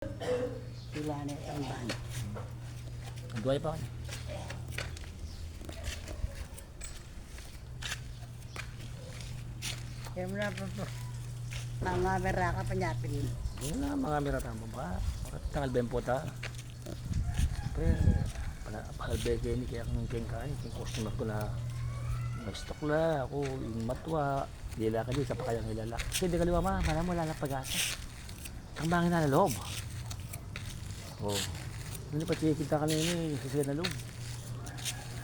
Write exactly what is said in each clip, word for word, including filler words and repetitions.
Sila na yung ban. Ang duway pa kanya. Kaya mo na pa po. Mga mera ka pa niya, pin. Yun na, mga mera tama ba? Bakit tangal bempo ta? Pre, pala, pala beke ni kaya kung keng kain, keng customer ko na may stock la, ako, yung matwa, dila ka di, kapakayang ilala. Kasi di kaliwa ma, mana mo lalapagasa. Ang bangin na loob. Oh. Hindi pa tinikita ka na yun eh, sisigan na loob.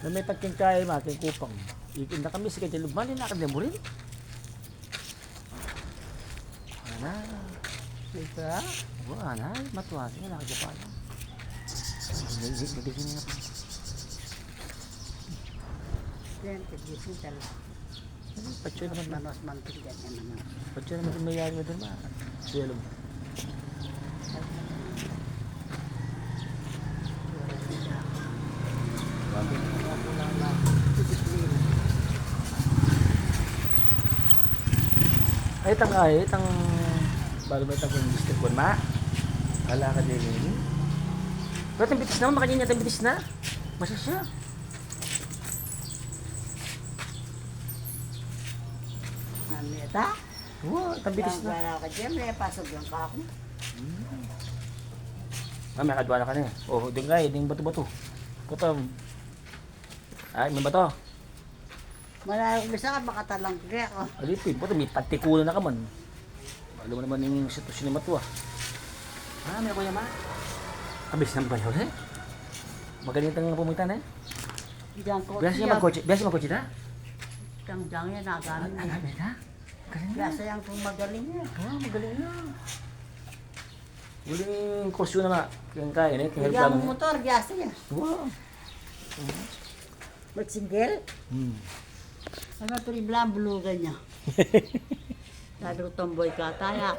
Na may tagking kaya, making kupang. Ikin na kami, sige, loob, mali na ka na mo rin. Ana. Ito ah? Wala na, matuwa siya, nakakita pa. Hindi, hindi, hindi, hindi. Yan, tigisin talaga. Patyo naman, ma. Manos mantik yan, yan naman. Patyo naman kung mayari mo dun, ma. Swello mo. Ay, tang, ay, tang, baru may tang district one, ma. Ala ka din, eh. Pero tambitis na, makanya niya tambitis na. Masya siya. Mamita? Wa, tambitis na. Wala ka dyan, may pasok lang ka ako. Ah, may kadwa na ka na eh. Oh, ding kay, ding bato-bato. Puta. Ay, may bato. Malayo bisa ka, makatalang kaya ako. Alipin, puta, may patikulo na ka man. Alam mo naman yung sitwasyon ni Matua. Ah, may kuya ma. Abis ng bayo, eh. Magaling tang pumunta na eh. Diyan ko. Biasa siya magkotse, biasa magkotse na? Diyan, diyan yan, nagamit. Ah, nagamit na? Galing na. Biasa yan kung magaling yan. Ah, magaling na. Uling kurso na nga. Kaya kaya, eh. Kaya motor, biasa yan. Wow. Magsinggil? Hmm. Ano, triple ang bulugan niya. Sabi ko, tomboy ka, taya.